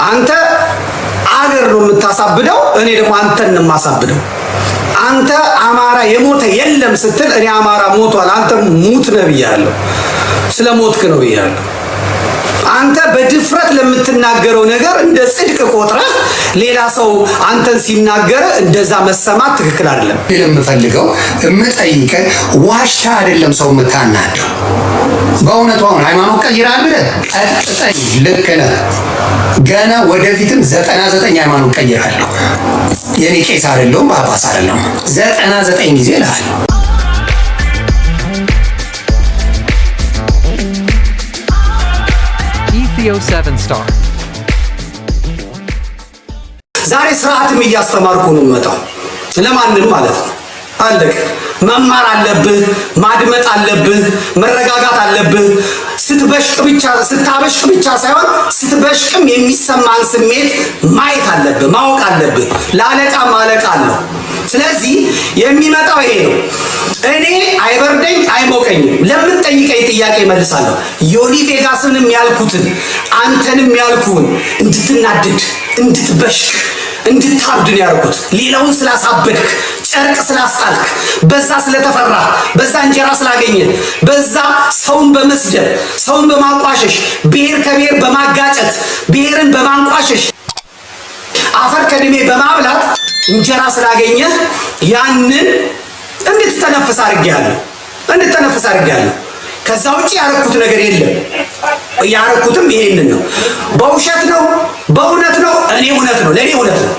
አንተ አገር ነው የምታሳብደው፣ እኔ ደግሞ አንተን ነው የማሳብደው። አንተ አማራ የሞተ የለም ስትል እኔ አማራ ሞቷል፣ አንተ ሙት ነህ ብያለሁ። ስለ ሞትክ ነው ብያለሁ። አንተ በድፍረት ለምትናገረው ነገር እንደ ጽድቅ ቆጥረህ ሌላ ሰው አንተን ሲናገር እንደዛ መሰማት ትክክል አይደለም። የምፈልገው የምጠይቀህ ዋሽታ አይደለም ሰው የምታናደው። በእውነቱ አሁን ሃይማኖት ቀይራል ብለህ ቀጥቅጠኝ፣ ልክ ነህ። ገና ወደፊትም 99 ሃይማኖት ቀይራለሁ። የኔ ቄስ አይደለሁም፣ ጳጳስ አይደለሁም። 99 ጊዜ እልሃለሁ። Ethio 7 Star. ዛሬ ስርዓትም እያስተማርኩ ነው የምመጣው፣ ለማንም ማለት ነው። አለቅ መማር አለብህ፣ ማድመጥ አለብህ፣ መረጋጋት አለብህ። ስትበሽቅ ብቻ ስታበሽቅ ብቻ ሳይሆን ስትበሽቅም የሚሰማን ስሜት ማየት አለብህ፣ ማወቅ አለብህ። ለአለቃም አለቃ አለው። ስለዚህ የሚመጣው ይሄ ነው። እኔ አይበርደኝ አይሞቀኝም። ለምትጠይቀኝ ጥያቄ እመልሳለሁ። ዮኒ ቬጋስንም ያልኩትን አንተንም ያልኩህን እንድትናደድ፣ እንድትበሽቅ፣ እንድታብድን ያደረኩት ሌላውን ስላሳበድክ፣ ጨርቅ ስላስጣልክ፣ በዛ ስለተፈራ፣ በዛ እንጀራ ስላገኘ፣ በዛ ሰውን በመስደብ፣ ሰውን በማንቋሸሽ፣ ብሔር ከብሔር በማጋጨት፣ ብሔርን በማንቋሸሽ፣ አፈር ከድሜ በማብላት እንጀራ ስላገኘ ያንን እንድትተነፍስ አድርጌያለሁ፣ እንድትተነፍስ አድርጌያለሁ። ከዛ ውጭ ያረኩት ነገር የለም። ያረኩትም ይሄንን ነው። በውሸት ነው በእውነት ነው። እኔ እውነት ነው፣ ለእኔ እውነት ነው።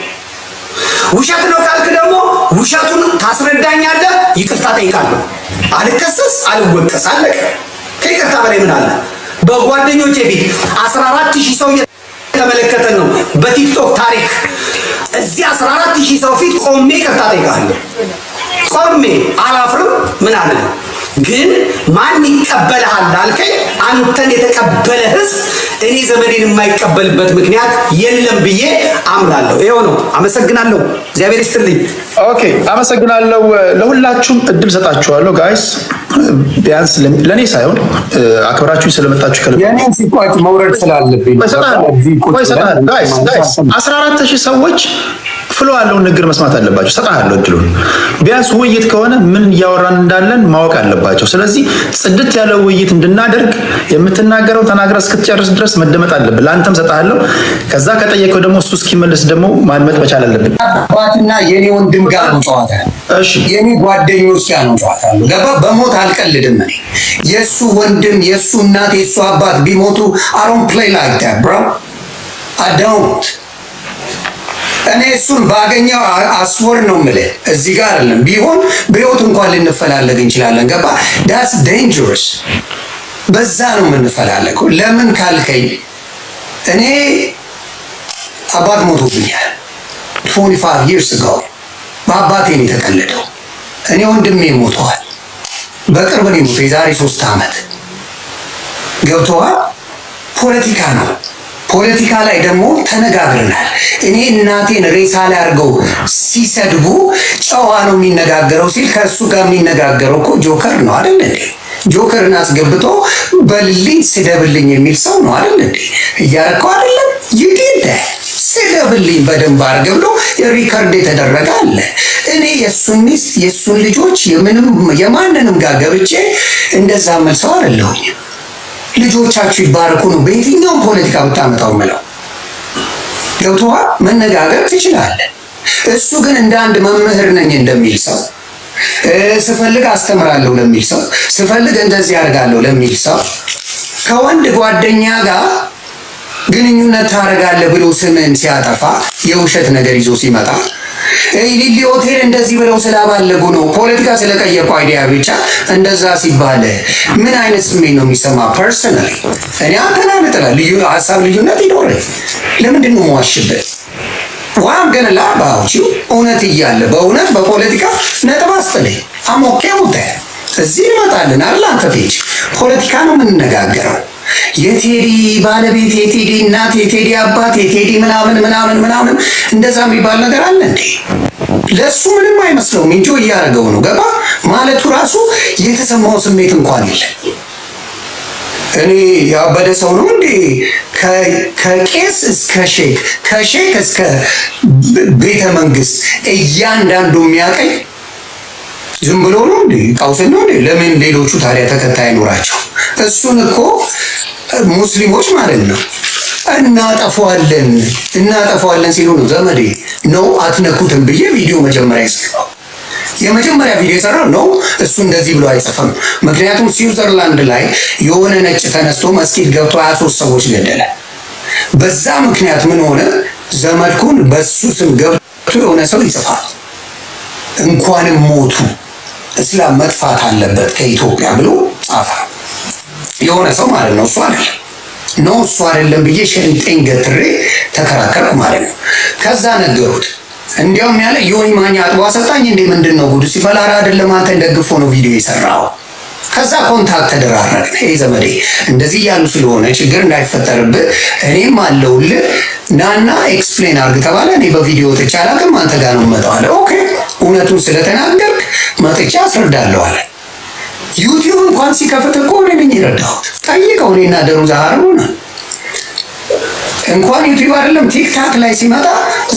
ውሸት ነው ካልክ ደግሞ ውሸቱን ታስረዳኛለህ። ይቅርታ ጠይቃለሁ። አልከሰስ፣ አልወቀስ፣ አለቀ። ከይቅርታ በላይ ምን አለ? በጓደኞቼ ፊት 14,000 ሰው እየተመለከተን ነው በቲክቶክ ታሪክ። እዚህ 14,000 ሰው ፊት ቆሜ ይቅርታ ጠይቃለሁ። ቆሜ አላፍርም። ምን አለ ግን ማን ይቀበልሃል አልከኝ። አንተን የተቀበለ ህዝብ እኔ ዘመዴን የማይቀበልበት ምክንያት የለም ብዬ አምናለሁ። ይኸው ነው። አመሰግናለሁ። እግዚአብሔር ይስጥልኝ። Okay፣ አመሰግናለሁ። ለሁላችሁም እድል ሰጣችኋለሁ guys። ቢያንስ ለእኔ ሳይሆን አክብራችሁኝ ስለመጣችሁ ከልብ የኔን ሲቋጭ መውረድ ስላለብኝ guys guys 14,000 ሰዎች flow ያለውን ንግግር መስማት አለባቸው። ሰጣለሁ እድሉን። ቢያንስ ውይይት ከሆነ ምን እያወራን እንዳለን ማወቅ አለባቸው። ስለዚህ ጽድት ያለ ውይይት እንድናደርግ የምትናገረው ተናግረህ እስክትጨርስ ድረስ መደመጥ አለብን። ለአንተም ሰጣለሁ። ከዛ ከጠየቀው ደግሞ እሱ እስኪመልስ ደግሞ ማድመጥ መቻል አለብን። አባትና የኔ ወንድም ጋር ነው ጨዋታ። እሺ፣ የኔ ጓደኞች ጋር ነው ጨዋታ። ገባ? በሞት አልቀልድም። እኔ የእሱ ወንድም፣ የእሱ እናት፣ የእሱ አባት ቢሞቱ I don't play like that, bro. I don't። እኔ እሱን ባገኘው I swear ነው የምልህ። እዚህ ጋር አይደለም ቢሆን በህይወት እንኳን ልንፈላለግ እንችላለን። ገባ? That's dangerous። በዛ ነው የምንፈላለገው። ለምን ካልከኝ እኔ አባት ሞቶብኛል 25 years ago። በአባቴ ነው የተቀለደው። እኔ ወንድሜ ሞተዋል። በቅርብ ነው የሞተው፣ የዛሬ 3 ዓመት። ገብተዋል። ፖለቲካ ነው። ፖለቲካ ላይ ደግሞ ተነጋግረናል። እኔ እናቴን ሬሳ ላይ አድርገው ሲሰድቡ ጨዋ ነው የሚነጋገረው ሲል ከእሱ ጋር የሚነጋገረው እኮ ጆከር ነው አይደል እንዴ? ጆከርን አስገብቶ በልልኝ ስደብልኝ የሚል ሰው ነው አይደል እንዴ? እያረከው አይደለም ይድደ ስደብልኝ በደንብ አድርገህ ብሎ record የተደረገ አለ። እኔ የእሱን ሚስት፣ የእሱን ልጆች፣ የምንም የማንንም ጋር ገብቼ እንደዛ መልሰው አይደለሁኝ። ልጆቻችሁ ይባረኩ ነው በየትኛውም ፖለቲካ ብታመጣው ምለው። ገብቶሃል? መነጋገር ትችላለህ። እሱ ግን እንደ አንድ መምህር ነኝ እንደሚል ሰው፣ ስፈልግ አስተምራለሁ ለሚል ሰው፣ ስፈልግ እንደዚህ አደርጋለሁ ለሚል ሰው ከወንድ ጓደኛ ጋር ግንኙነት ታደርጋለህ ብሎ ስምን ሲያጠፋ፣ የውሸት ነገር ይዞ ሲመጣ፣ ሊሊ ሆቴል እንደዚህ ብለው ስላባለጉ ነው፣ ፖለቲካ ስለቀየርኩ idea ብቻ እንደዛ ሲባል ምን አይነት ስሜት ነው የሚሰማ? Personally እኔ አንተን አልጠላ፣ ልዩ ሀሳብ ልዩነት ይኖረኝ። ለምንድን ነው የምዋሽበት? ዋም ገና ላባውቺው እውነት እያለ በእውነት በፖለቲካ ነጥብ አስጥለኝ። I'm okay with እዚህ እንመጣለን አይደል? አንተ page ፖለቲካ ነው የምንነጋገረው። የቴዲ ባለቤት፣ የቴዲ እናት፣ የቴዲ አባት፣ የቴዲ ምናምን ምናምን ምናምን እንደዛ የሚባል ነገር አለ እንዴ? ለእሱ ምንም አይመስለውም። Enjoy እያደረገው ነው። ገባ ማለቱ ራሱ የተሰማው ስሜት እንኳን የለም። እኔ ያበደ ሰው ነው እንዴ? ከቄስ እስከ ሼክ፣ ከሼክ እስከ ቤተ መንግስት እያንዳንዱ የሚያቀኝ ዝም ብሎ ነው እንዴ? ቀውስ ነው እንዴ? ለምን ሌሎቹ ታዲያ ተከታይ አይኖራቸው? እሱን እኮ ሙስሊሞች ማለት ነው እናጠፋዋለን እናጠፋዋለን ሲሉ ነው ዘመዴ ነው አትነኩትም ብዬ ቪዲዮ መጀመሪያ የሰራው፣ የመጀመሪያ ቪዲዮ የሰራው ነው። እሱ እንደዚህ ብሎ አይጽፍም። ምክንያቱም ስዊዘርላንድ ላይ የሆነ ነጭ ተነስቶ መስጊድ ገብቶ 23 ሰዎች ገደለ። በዛ ምክንያት ምን ሆነ? ዘመድኩን በሱ ስም ገብቶ የሆነ ሰው ይጽፋል። እንኳንም ሞቱ፣ እስላም መጥፋት አለበት ከኢትዮጵያ ብሎ ጻፈ። የሆነ ሰው ማለት ነው፣ እሱ አይደለም። No፣ እሱ አይደለም ብዬ ሸንጤን ገትሬ ተከራከርኩ ማለት ነው። ከዛ ነገሩት። እንዲያውም ያለ ዮኒ ማኛ አጥቦ አሰጣኝ እንዴ፣ ምንድን ነው ጉዱ ሲባል፣ ኧረ አይደለም፣ አንተን ደግፎ ነው ቪዲዮ የሰራው። ከዛ contact ተደራረግን። ይሄ ዘመዴ እንደዚህ እያሉ ስለሆነ ችግር እንዳይፈጠርብህ እኔም አለሁልህ፣ ናና explain አድርግ ተባለ። እኔ በቪዲዮ ወጥቼ አላውቅም፣ አንተ ጋር ነው የምመጣው አለ። Okay፣ እውነቱን ስለተናገርክ መጥቼ አስረዳለሁ አለ። ዩቲዩብ እንኳን ሲከፍት እኮ እኔ ነኝ የረዳሁት። ጠይቀው፣ እኔና ደሩ ዛሃር ሆነ እንኳን ዩቲዩብ አይደለም ቲክታክ ላይ ሲመጣ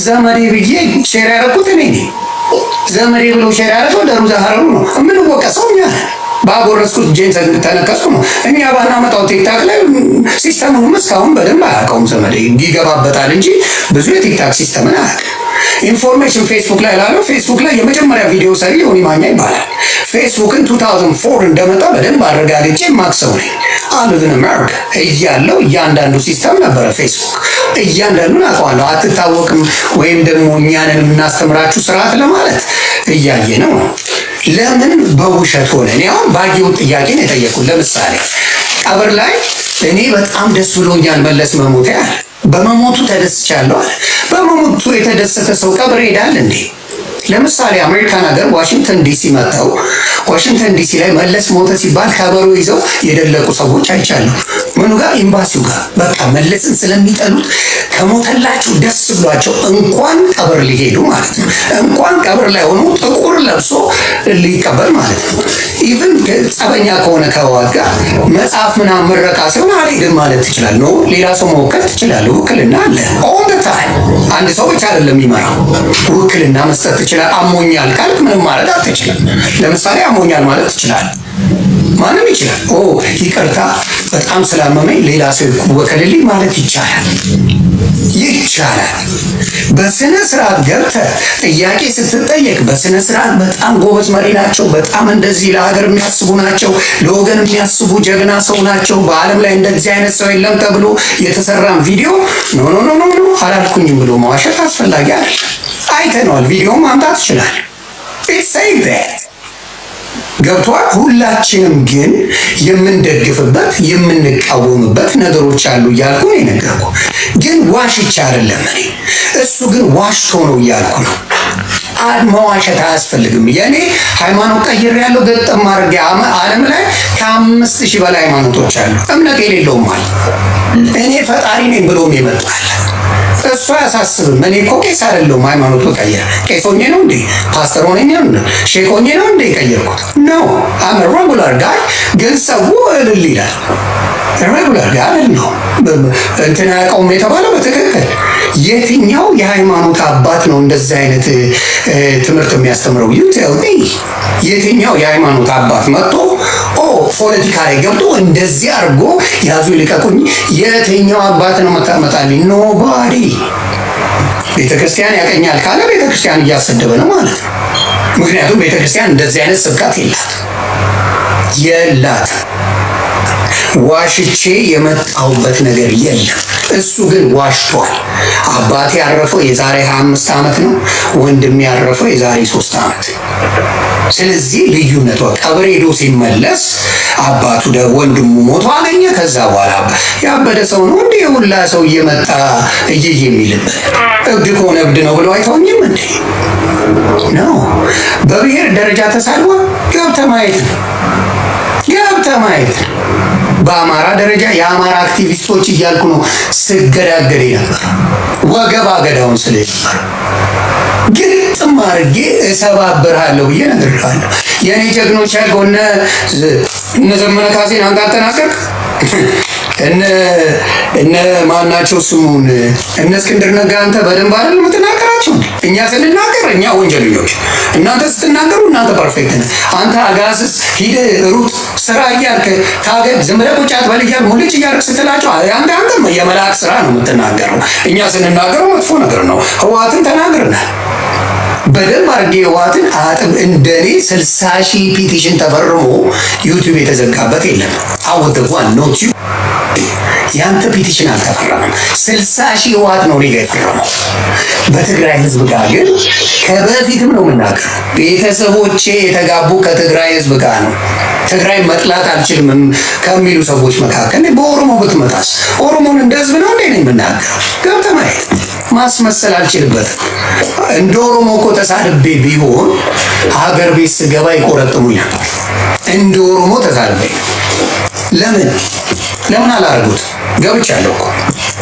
ዘመዴ ብዬ share ያደረኩት እኔ ነኝ። ዘመዴ ብሎ share ያደረገው ደሩ ዛሃሩ ነው። የምንወቀሰው እኛ ነን። ባጎረስኩት እጄን ተነከስኩ ነው። እኛ ባናመጣው ቲክታክ ላይ system ኡንም እስካሁን በደንብ አያውቀውም። ዘመዴ ይገባበታል እንጂ ብዙ የቲክታክ system ን አያውቅም። Information ፌስቡክ ላይ ላለው፣ ፌስቡክ ላይ የመጀመሪያ ቪዲዮ ሰሪ ዮኒ ማኛ ይባላል። ፌስቡክን 2004 እንደመጣ በደንብ አረጋግጬ ማክሰው ነኝ። I live in አሜሪካ እያለው እያንዳንዱ system ነበረ ፌስቡክ፣ እያንዳንዱን አውቀዋለሁ። አትታወቅም ወይም ደግሞ እኛንን የምናስተምራችሁ ስርዓት ለማለት እያየ ነው። ለምን በውሸት ሆነ? እኔ አሁን ባየሁት ጥያቄ ነው የጠየኩት። ለምሳሌ ቀብር ላይ እኔ በጣም ደስ ብሎኛል መለስ መሞቴ አለ። በመሞቱ ተደስቻለሁ አለ። በመሞቱ የተደሰተ ሰው ቀብር ይሄዳል እንዴ? ለምሳሌ አሜሪካን ሀገር ዋሽንግተን ዲሲ መጥተው ዋሽንግተን ዲሲ ላይ መለስ ሞተ ሲባል ከበሮ ይዘው የደለቁ ሰዎች አይቻለሁ። ምኑ ጋር? ኤምባሲው ጋር። በቃ መለስን ስለሚጠሉት ከሞተላቸው ደስ ብሏቸው እንኳን ቀብር ሊሄዱ ማለት ነው። እንኳን ቀብር ላይ ሆኖ ጥቁር ለብሶ ሊቀበር ማለት ነው። Even ጸበኛ ከሆነ ከህወሓት ጋር መጽሐፍ ምናምን ምረቃ ሲሆን አልሄድም ማለት ትችላለህ። No፣ ሌላ ሰው መወከል ትችላለህ። ውክልና አለ all the time። አንድ ሰው ብቻ አይደለም የሚመራው። ውክልና መስጠት ትችላለህ። አሞኛል ካልክ ምንም ማለት አትችልም። ለምሳሌ አሞኛል ማለት ትችላለህ። ማንም ይችላል። ኦ ይቅርታ፣ በጣም ስላመመኝ ሌላ ሰው ይወከልልኝ ማለት ይቻላል፣ ይቻላል። በስነ ስርዓት ገብተህ ጥያቄ ስትጠየቅ በስነ ስርዓት በጣም ጎበዝ መሪ ናቸው፣ በጣም እንደዚህ ለሀገር የሚያስቡ ናቸው፣ ለወገን የሚያስቡ ጀግና ሰው ናቸው፣ በዓለም ላይ እንደዚህ አይነት ሰው የለም ተብሎ የተሰራን ቪዲዮ no, no, no, no አላልኩኝም ብሎ መዋሸት አስፈላጊ አይደለም። አይተነዋል። ቪዲዮ ማምጣት ይችላል። It's say that ገብቷል። ሁላችንም ግን የምንደግፍበት የምንቃወምበት ነገሮች አሉ እያልኩ ነው የነገርኩህ። ግን ዋሽቼ አይደለም እኔ፣ እሱ ግን ዋሽቶ ነው እያልኩ ነው። መዋሸት አያስፈልግም። የእኔ ሃይማኖት ቀይሬ ያለው ገጠም አድርጌ ዓለም ላይ ከ5,000 በላይ ሃይማኖቶች አሉ። እምነት የሌለውም አለ። እኔ ፈጣሪ ነኝ ብሎም ይመጣል። እሱ አያሳስብም። እኔ እኮ ቄስ አይደለሁም። ሃይማኖት በቀየር ቄስ ሆኜ ነው እንዴ? ፓስተር ሆኜ ነው? ሼክ ሆኜ ነው እንዴ የቀየርኩት? No, I'm regular guy። ግን ሰው እልል ይላል። Regular guy አይደለሁም። እንትን አያውቀውም የተባለው በትክክል የትኛው የሃይማኖት አባት ነው እንደዚህ አይነት ትምህርት የሚያስተምረው? You tell me፣ የትኛው የሃይማኖት አባት መጥቶ ኦ ፖለቲካ ላይ ገብቶ እንደዚህ አድርጎ ያዙ ይልቀቁኝ፣ የትኛው አባት ነው መታመጣልኝ? Nobody። ቤተክርስቲያን ያቀኛል ካለ ቤተክርስቲያን እያሰደበ ነው ማለት ነው። ምክንያቱም ቤተክርስቲያን እንደዚህ አይነት ስብከት የላት የላት። ዋሽቼ የመጣሁበት ነገር የለም። እሱ ግን ዋሽቷል። አባቴ ያረፈው የዛሬ 25 ዓመት ነው። ወንድሜ ያረፈው የዛሬ 3 ዓመት። ስለዚህ ልዩነቷ ቀብር ሄዶ ሲመለስ አባቱ ወንድሙ ሞቶ አገኘ። ከዛ በኋላ ያበደ ሰው ነው እንዲህ ሁላ ሰው እየመጣ እየየ የሚልበት፣ እብድ ከሆነ እብድ ነው ብለው አይተውኝም እንዴ ነው። በብሔር ደረጃ ተሳድቧ ገብተህ ማየት ነው፣ ገብተህ ማየት ነው። በአማራ ደረጃ የአማራ አክቲቪስቶች እያልኩ ነው ስገዳገድ ነበር። ወገብ አገዳውን ስለ ነበር ግጥም አድርጌ እሰባብርሃለሁ ብዬ እነግርሃለሁ። የእኔ ጀግኖች ያልከው እነ ዘመነ ካሴን አንተ አልተናገርክ? እነ ማናቸው ስሙን እነ እስክንድር ነጋ አንተ በደንብ አይደል የምትናገራቸው? እኛ ስንናገር እኛ ወንጀለኞች፣ እናንተ ስትናገሩ እናንተ perfect ነህ። አንተ አጋስስ ሂድ ሩጥ ስራ እያልክ ታገል፣ ዝም ብለህ ቁጭ አትበል እያልክ ሙልጭ እያልክ ስትላቸው አንተ የመልአክ ስራ ነው የምትናገረው። እኛ ስንናገረው መጥፎ ነገር ነው። ህወሓትን ተናግረናል በደንብ አድርጌ፣ ህወሓትን አጥብ። እንደኔ 60,000 petition ተፈርሞ YouTube የተዘጋበት የለም። I was the one, not you። ያንተ petition አልተፈረመም። 60,000 ህወሓት ነው እኔ ጋ የፈረመው። በትግራይ ህዝብ ጋር ግን ከበፊትም ነው የምናገረው። ቤተሰቦቼ የተጋቡ ከትግራይ ህዝብ ጋር ነው። ትግራይ መጥላት አልችልም ከሚሉ ሰዎች መካከል፣ በኦሮሞ ብትመጣስ ኦሮሞን እንደ ህዝብ ነው እንዴ ነው የምናገረው? ገብተህ ማየት፣ ማስመሰል አልችልበትም። እንደ ኦሮሞ እኮ ተሳድቤ ቢሆን ሀገር ቤት ስገባ ይቆረጥሙኝ ነበር። እንደ ኦሮሞ ተሳድቤ ለምን አላረጉት? ገብቻለሁ እኮ።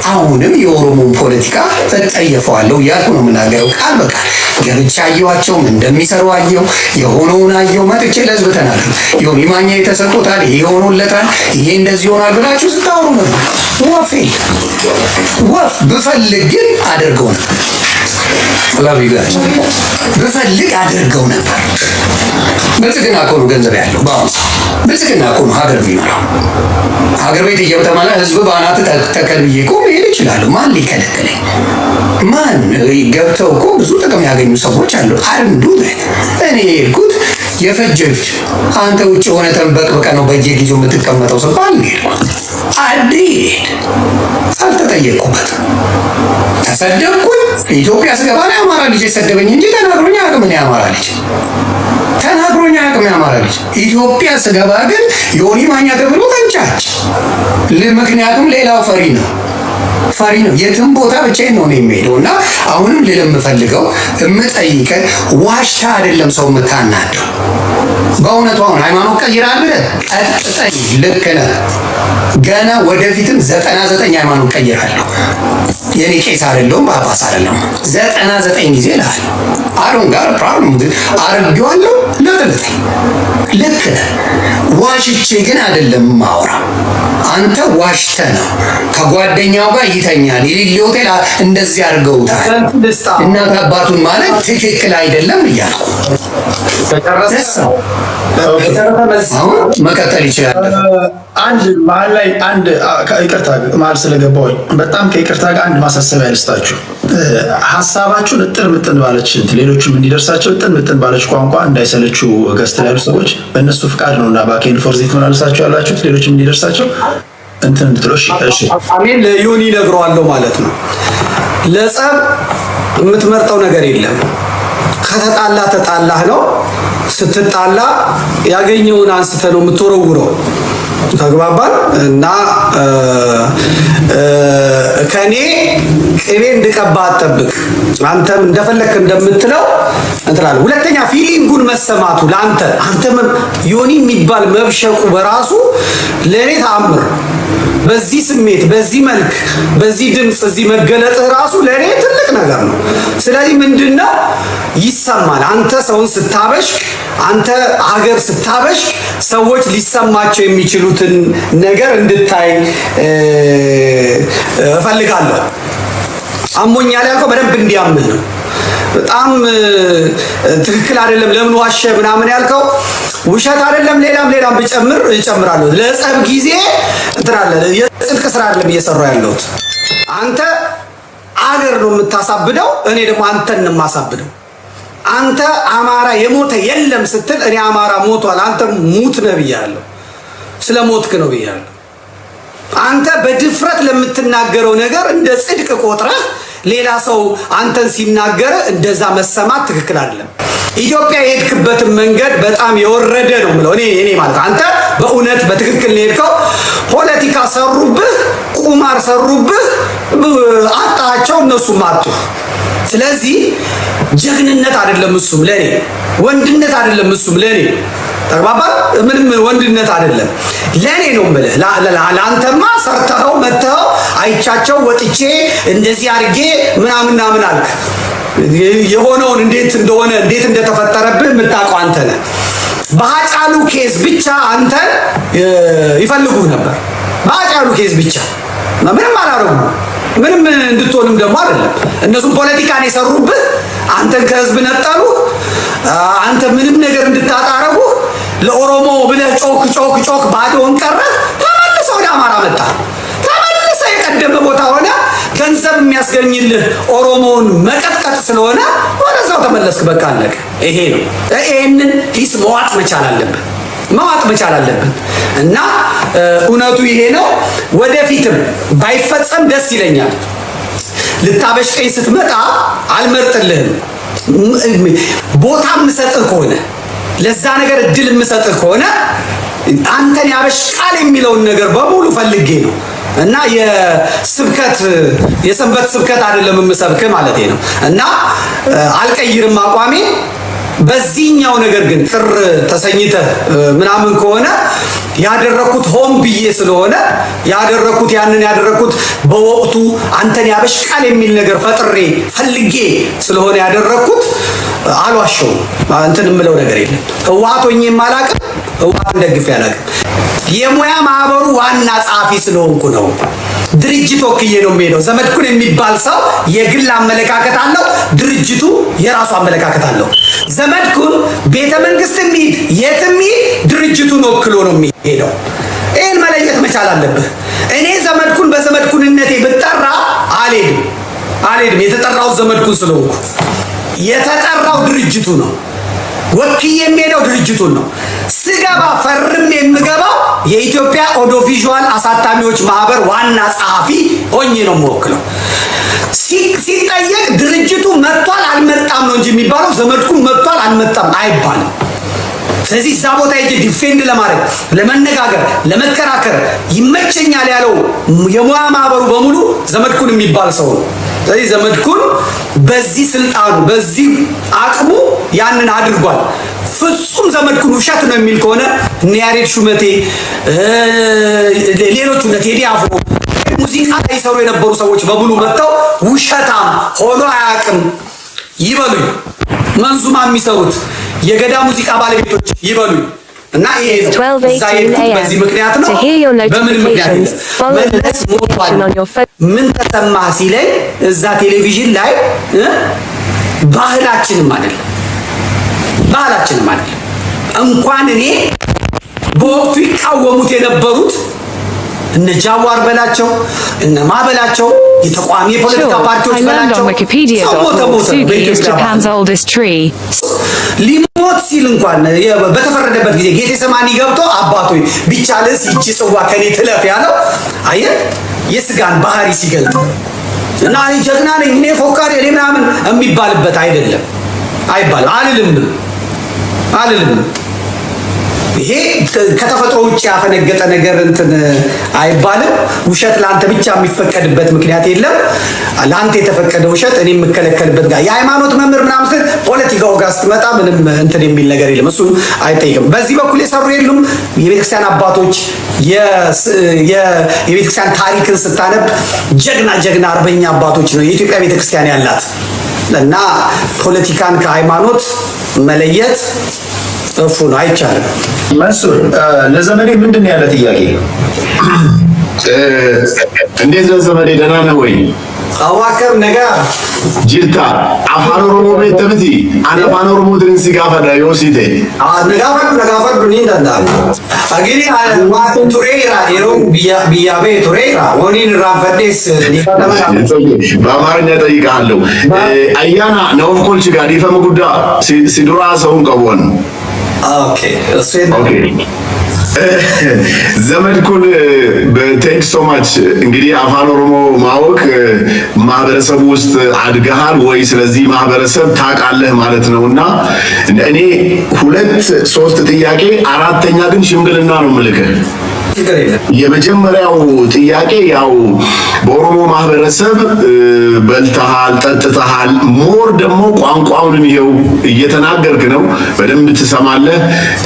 አሁንም የኦሮሞን ፖለቲካ እጠየፈዋለሁ እያልኩ ነው የምናገረው ቃል በቃል። ገብቻ አየኋቸውም፣ እንደሚሰሩ አየው፣ የሆነውን አየው። መጥቼ ለህዝብ ተናገር። ዮኒ ማኛ የተሰጥቶታል፣ ይሄ ሆኖለታል፣ ይሄ እንደዚህ ሆኗል ብላችሁ ስታወሩ ነበር። ወፍ የለም ወፍ። ብፈልግ ግን አደርገው ነበር። Love you guys። ብፈልግ አደርገው ነበር። ብልጽግና እኮ ነው ገንዘብ ያለው በአሁኑ ሰዓት። ብልጽግና እኮ ነው ሀገር የሚመራው። ሀገር ቤት እየተማለ ህዝብ በአናት ተከል ብዬ እኮ መሄድ እችላለሁ። ማን ሊከለክለኝ? ማን ገብተው እኮ ብዙ ጥቅም ያገኙ ሰዎች አሉ። አንዱ እኔ የሄድኩት የፈጀው ይፍጅ። አንተ ውጭ የሆነ ተንበቅብቀ ነው በየጊዜው የምትቀመጠው ስባል ነው የሄድኩት። አልሄድ አልተጠየቅኩበትም። ተሰደብኩኝ። ኢትዮጵያ ስገባ ነው የአማራ ልጅ የሰደበኝ እንጂ ተናግሮኝ አያውቅም። እኔ የአማራ ልጅ ተናግሮኝ አያውቅም። የአማራ ልጅ ኢትዮጵያ ስገባ ግን ዮኒ ማኛ ተብሎ ተንጫጭ። ምክንያቱም ሌላው ፈሪ ነው፣ ፈሪ ነው። የትም ቦታ ብቻዬን ነው የሚሄደው። እና አሁንም ልል የምፈልገው፣ የምጠይቀህ፣ ዋሽታ አይደለም ሰው የምታናደው። በእውነቱ አሁን ሃይማኖት ቀይራል ብለህ ቀጥቅጠኝ፣ ልክ ነህ። ገና ወደፊትም 99 ሃይማኖት ቀይራለሁ። የኔ ቄስ አይደለሁም፣ ጳጳስ አይደለሁም። 99 ጊዜ እልሃለሁ። I don't got a problem አርጌዋለሁ። ለጥልጠኝ፣ ልክ ነህ። ዋሽቼ ግን አይደለም ማውራ። አንተ ዋሽተህ ነው። ከጓደኛው ጋር ይተኛል፣ የሌለ ሆቴል እንደዚህ አድርገውታል። እናት አባቱን ማለት ትክክል አይደለም እያልኩ አሁን መቀጠል ይችላል። አንድ መሀል ላይ አንድ ይቅርታ መሀል ስለገባሁኝ በጣም ከይቅርታ ጋር አንድ ማሳሰቢያ ልስጣችሁ። ሀሳባችሁን እጥር ምጥን ባለች፣ ሌሎቹም እንዲደርሳቸው እጥር ምጥን ባለች ቋንቋ እንዳይሰለቹ፣ guest ላይ ያሉ ሰዎች በእነሱ ፍቃድ ነው እና back and forth የተመላለሳችሁ ያላችሁት፣ ሌሎችም እንዲደርሳቸው እንትን እንድትሉ። እሺ። አሜን። ለዮኒ እነግረዋለሁ ማለት ነው። ለጸብ የምትመርጠው ነገር የለም። ከተጣላ ተጣላህ ነው። ስትጣላ ያገኘውን አንስተ ነው የምትወረውረው። ተግባባን። እና ከኔ ቅቤ እንድቀባ አትጠብቅ። አንተም እንደፈለክ እንደምትለው እንትላለህ። ሁለተኛ feeling ኡን መሰማቱ ለአንተ አንተ ዮኒ የሚባል መብሸቁ በራሱ ለእኔ ተአምር። በዚህ ስሜት፣ በዚህ መልክ፣ በዚህ ድምፅ እዚህ መገለጥህ ራሱ ለእኔ ትልቅ ነገር ነው። ስለዚህ ምንድነው ይሰማል። አንተ ሰውን ስታበሽቅ፣ አንተ ሀገር ስታበሽቅ ሰዎች ሊሰማቸው የሚችሉትን ነገር እንድታይ እፈልጋለሁ። አሞኛል ያልከው በደንብ እንዲያምህ ነው። በጣም ትክክል አይደለም። ለምን ዋሸ ምናምን ያልከው ውሸት አይደለም። ሌላም ሌላም ብጨምር እጨምራለሁ። ለጸብ ጊዜ እንትን አለ። የጽድቅ ስራ አይደለም እየሰራሁ ያለሁት። አንተ አገር ነው የምታሳብደው፣ እኔ ደግሞ አንተን ነው የማሳብደው። አንተ አማራ የሞተ የለም ስትል እኔ አማራ ሞቷል፣ አንተ ሙት ነህ ብያለሁ። ስለ ሞትክ ነው ብያለሁ። አንተ በድፍረት ለምትናገረው ነገር እንደ ጽድቅ ቆጥረህ ሌላ ሰው አንተን ሲናገር እንደዛ መሰማት ትክክል አይደለም። ኢትዮጵያ የሄድክበትን መንገድ በጣም የወረደ ነው የምለው እኔ ማለት አንተ በእውነት በትክክል ነው የሄድከው። ፖለቲካ ሰሩብህ፣ ቁማር ሰሩብህ፣ አጣቸው፣ እነሱም አጡ። ስለዚህ ጀግንነት አይደለም እሱም ለኔ፣ ወንድነት አይደለም እሱም ለኔ። ተግባባን። ምንም ወንድነት አይደለም ለኔ ነው የምልህ። ለአንተማ ሰርተኸው መተኸው አይቻቸው ወጥቼ እንደዚህ አድርጌ ምናምን ምናምን አልክ። የሆነውን እንዴት እንደሆነ፣ እንዴት እንደተፈጠረብህ የምታውቀው አንተ ነህ። በሀጫሉ case ብቻ አንተን ይፈልጉህ ነበር። በሀጫሉ case ብቻ ምንም አላረጉ፣ ምንም እንድትሆንም ደግሞ አይደለም። እነሱም ፖለቲካን የሰሩብህ፣ አንተን ከህዝብ ነጠሉ። አንተ ምንም ነገር እንድታጣረጉ፣ ለኦሮሞ ብለህ ጮክ ጮክ ጮክ፣ ባዶህን ቀረህ። ተመልሰህ ወደ አማራ መጣ። ተመልሰህ የቀደመ ቦታ ሆነ። ገንዘብ የሚያስገኝልህ ኦሮሞውን መቀጥቀጥ ስለሆነ ወደዛው ተመለስክ። በቃ አለቀ። ይሄ ነው። ይሄንን ሂስ መዋጥ መቻል አለብን፣ መዋጥ መቻል አለብን። እና እውነቱ ይሄ ነው። ወደፊትም ባይፈጸም ደስ ይለኛል። ልታበሽቀኝ ስትመጣ አልመርጥልህም። ቦታ የምሰጥህ ከሆነ፣ ለዛ ነገር እድል የምሰጥህ ከሆነ፣ አንተን ያበሽቃል የሚለውን ነገር በሙሉ ፈልጌ ነው እና የስብከት፣ የሰንበት ስብከት አይደለም የምሰብክህ ማለት ነው። እና አልቀይርም አቋሜ። በዚህኛው ነገር ግን ቅር ተሰኝተህ ምናምን ከሆነ፣ ያደረኩት ሆን ብዬ ስለሆነ ያደረኩት፣ ያንን ያደረኩት በወቅቱ አንተን ያበሽቃል የሚል ነገር ፈጥሬ ፈልጌ ስለሆነ ያደረኩት አልዋሸውም። እንትን የምለው ነገር የለም። ህወሓት ሆኜም አላቅም፣ ህወሓትን ደግፌ አላቅም። የሙያ ማህበሩ ዋና ጸሐፊ ስለሆንኩ ነው። ድርጅት ወክዬ ነው የሚሄደው። ዘመድኩን የሚባል ሰው የግል አመለካከት አለው። ድርጅቱ የራሱ አመለካከት አለው። ዘመድኩን ቤተ መንግስት የሚሄድ የትም ይሂድ ድርጅቱን ወክሎ ነው የሚሄደው። ይህን መለየት መቻል አለብህ። እኔ ዘመድኩን በዘመድኩንነቴ ብጠራ አልሄድም፣ አልሄድም። የተጠራው ዘመድኩን ስለሆንኩ፣ የተጠራው ድርጅቱ ነው። ወክዬ የሚሄደው ድርጅቱን ነው። ስገባ ፈርሜ የምገባው የኢትዮጵያ ኦዲዮ ቪዥዋል አሳታሚዎች ማህበር ዋና ጸሐፊ ሆኜ ነው የምወክለው። ሲጠየቅ ድርጅቱ መጥቷል አልመጣም ነው እንጂ የሚባለው ዘመድኩን መጥቷል አልመጣም አይባልም። ስለዚህ እዛ ቦታ ሄጄ defend ለማድረግ፣ ለመነጋገር፣ ለመከራከር ይመቸኛል ያለው የሙያ ማህበሩ በሙሉ ዘመድኩን የሚባል ሰው ነው። ስለዚህ ዘመድኩን በዚህ ስልጣኑ፣ በዚህ አቅሙ ያንን አድርጓል። ፍጹም ዘመድኩን ውሸት ነው የሚል ከሆነ እነ ያሬድ ሹመቴ፣ ሌሎቹ እነ ቴዲ አፍሮ፣ ሙዚቃ ላይ ይሰሩ የነበሩ ሰዎች በሙሉ መጥተው ውሸታም ሆኖ አያውቅም ይበሉኝ። መንዙማ የሚሰሩት የገዳ ሙዚቃ ባለቤቶች ይበሉኝ። እና ይሄ ነው፣ እዛ የሄድኩት በዚህ ምክንያት ነው። በምንም ምክንያት የለም። መለስ ሞቷል ምን ተሰማህ ሲለኝ እዛ ቴሌቪዥን ላይ፣ ባህላችንም አይደለም፣ ባህላችንም አይደለም። እንኳን እኔ፣ በወቅቱ ይቃወሙት የነበሩት እነ ጃዋር በላቸው፣ እነ ማ በላቸው፣ የተቃዋሚ የፖለቲካ ፓርቲዎች በላቸው፣ ሰው ሞተ ሞተ። በኢትዮጵያ ሊሞት ሲል እንኳን በተፈረደበት ጊዜ ጌቴሰማኒ ገብቶ አባቶ ቢቻልስ ይቺ ጽዋ ከኔ ትለፍ ያለው፣ አየህ፣ የስጋን ባህሪ ሲገልጥ። እና እኔ ጀግና ነኝ፣ እኔ ፎካሪ፣ እኔ ምናምን የሚባልበት አይደለም፣ አይባልም። አልልም፣ አልልም። ይሄ ከተፈጥሮ ውጭ ያፈነገጠ ነገር እንትን አይባልም። ውሸት ለአንተ ብቻ የሚፈቀድበት ምክንያት የለም። ለአንተ የተፈቀደ ውሸት እኔ የምከለከልበት ጋር የሃይማኖት መምህር ምናምን ስል ፖለቲካው ጋር ስትመጣ ምንም እንትን የሚል ነገር የለም። እሱ አይጠይቅም። በዚህ በኩል የሰሩ የሉም። የቤተክርስቲያን አባቶች፣ የቤተክርስቲያን ታሪክን ስታነብ ጀግና ጀግና አርበኛ አባቶች ነው የኢትዮጵያ ቤተክርስቲያን ያላት። እና ፖለቲካን ከሃይማኖት መለየት እፉ ነው፣ አይቻልም። መንሱር፣ ለዘመዴ ምንድን ነው ያለ ጥያቄ? እንዴት ነህ ዘመዴ? ደህና ነህ ወይ? Akkam nagaa? Jirta. Afaan Oromoo beekta miti? Ani Afaan Oromootiin si gaafadha yoo si ta'e. Na gaafadhu, na gaafadhu, ni danda'ama. Agini tureera, yeroo biyyaa ba'e tureera. Waniin irraanfadhees. በአማርኛ እጠይቅሃለሁ። አያና ነውፍ ኮልች ጋር dhiifama guddaa si duraa ሰውን qabuun. Okay, እሱ ዘመድኩን፣ thank so much። እንግዲህ አፋን ኦሮሞ ማወቅ ማህበረሰቡ ውስጥ አድገሃል ወይ ስለዚህ ማህበረሰብ ታውቃለህ ማለት ነው። እና እኔ ሁለት ሶስት ጥያቄ፣ አራተኛ ግን ሽምግልና ነው ምልክህ። ችግር የለም። የመጀመሪያው ጥያቄ ያው በኦሮሞ ማህበረሰብ በልተሃል፣ ጠጥተሃል፣ more ደግሞ ቋንቋውንም ይኸው እየተናገርክ ነው፣ በደንብ ትሰማለህ፣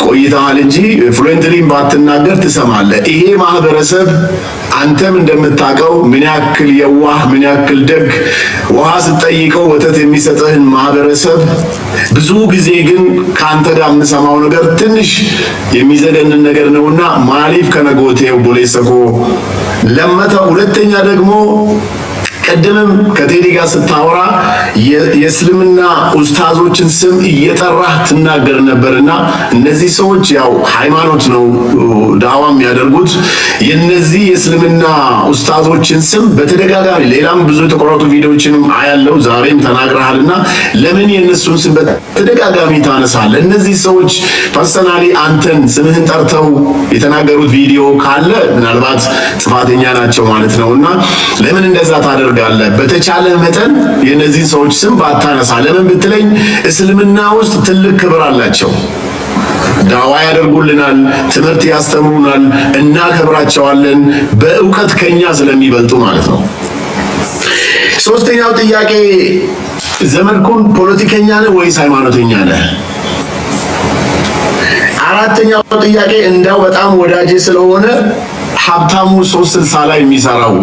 ቆይተሃል እንጂ fluently ም ባትናገር ትሰማለህ። ይሄ ማህበረሰብ አንተም እንደምታውቀው ምን ያክል የዋህ፣ ምን ያክል ደግ፣ ውሃ ስትጠይቀው ወተት የሚሰጥህን ማህበረሰብ፣ ብዙ ጊዜ ግን ከአንተ ጋር የምሰማው ነገር ትንሽ የሚዘገንን ነገር ነውና maaliif kana goote obboleessa koo? Lammata ሁለተኛ ደግሞ ቅድምም ከቴዲ ጋር ስታወራ የእስልምና ኡስታዞችን ስም እየጠራህ ትናገር ነበርና እነዚህ ሰዎች ያው ሃይማኖት ነው ዳዋ የሚያደርጉት። የነዚህ የእስልምና ኡስታዞችን ስም በተደጋጋሚ ሌላም ብዙ የተቆረጡ ቪዲዮዎችንም አያለው፣ ዛሬም ተናግረሃልና ለምን የእነሱን ስም በተደጋጋሚ ታነሳለህ? እነዚህ ሰዎች personally አንተን ስምህን ጠርተው የተናገሩት ቪዲዮ ካለ ምናልባት ጥፋተኛ ናቸው ማለት ነውና ለምን እንደዛ ታደርጋለህ? በተቻለ መጠን የእነዚህን ሰዎች ስም ባታነሳ። ለምን ብትለኝ እስልምና ውስጥ ትልቅ ክብር አላቸው። ዳዋ ያደርጉልናል፣ ትምህርት ያስተምሩናል፣ እናከብራቸዋለን፣ በእውቀት ከኛ ስለሚበልጡ ማለት ነው። ሶስተኛው ጥያቄ፣ ዘመድኩን ፖለቲከኛ ነህ ወይስ ሃይማኖተኛ ነህ? አራተኛው ጥያቄ፣ እንዳው በጣም ወዳጄ ስለሆነ ሀብታሙ 360 ላይ የሚሰራው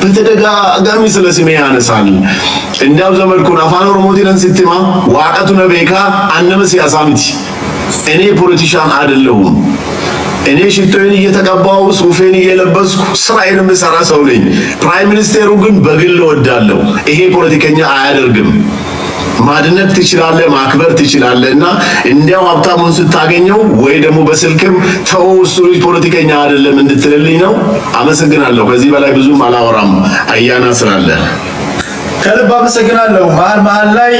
በተደጋጋሚ ስለ ስሜ ያነሳል። እንዳው ዘመድኩን Afaan Oromootiin sitti hima, Waaqatu na beeka, an nama siyaasaa miti። እኔ politician አይደለሁም። እኔ ሽቶዬን እየተቀባው ሱፌን እየለበስኩ ስራዬን የምሰራ ሰው ነኝ። Prime minister ኡ ግን በግል እወዳለሁ። ይሄ ፖለቲከኛ አያደርግም። ማድነቅ ትችላለህ፣ ማክበር ትችላለህ። እና እንዲያው ሀብታሙን ስታገኘው ወይ ደግሞ በስልክም ተው እሱ ልጅ ፖለቲከኛ አይደለም እንድትልልኝ ነው። አመሰግናለሁ። ከዚህ በላይ ብዙም አላወራም፣ አያና ስላለ። ከልብ አመሰግናለሁ። መሀል መሀል ላይ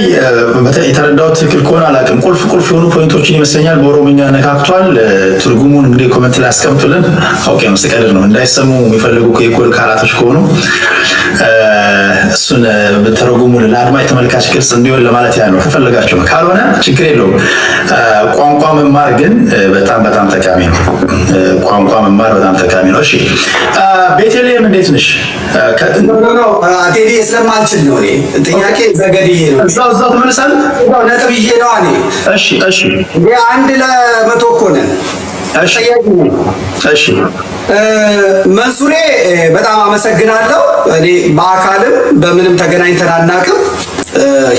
የተረዳሁት ትክክል ከሆነ አላውቅም፣ ቁልፍ ቁልፍ የሆኑ point ኦችን ይመስለኛል በኦሮምኛ ነካክቷል። ትርጉሙን እንግዲህ comment ላይ አስቀምጡልን። Okay፣ መስቀልድ ነው፣ እንዳይሰሙ የሚፈልጉ የኮድ ቃላቶች ከሆኑ እሱን ብተረጉሙልን ለአድማጭ ተመልካች ግልጽ እንዲሆን ለማለት ያህል ነው። ከፈለጋችሁ፣ ካልሆነ ችግር የለውም። ቋንቋ መማር ግን በጣም በጣም ጠቃሚ ነው። ቋንቋ መማር በጣም ጠቃሚ ነው። እሺ ቤተልሔም፣ እንዴት ነሽ? ቴዲ፣ ስለማልችል ነው፣ እኔ ጥያቄ ዘገድዬ ነው። እዛው እዛው ትመልሳለህ? ነጥብ ይዤ ነው እኔ። እሺ። 1 ለ100 እኮ ነን። እሺ እሺ። መንሱሬ፣ በጣም አመሰግናለሁ። እኔ በአካልም በምንም ተገናኝተን አናውቅም።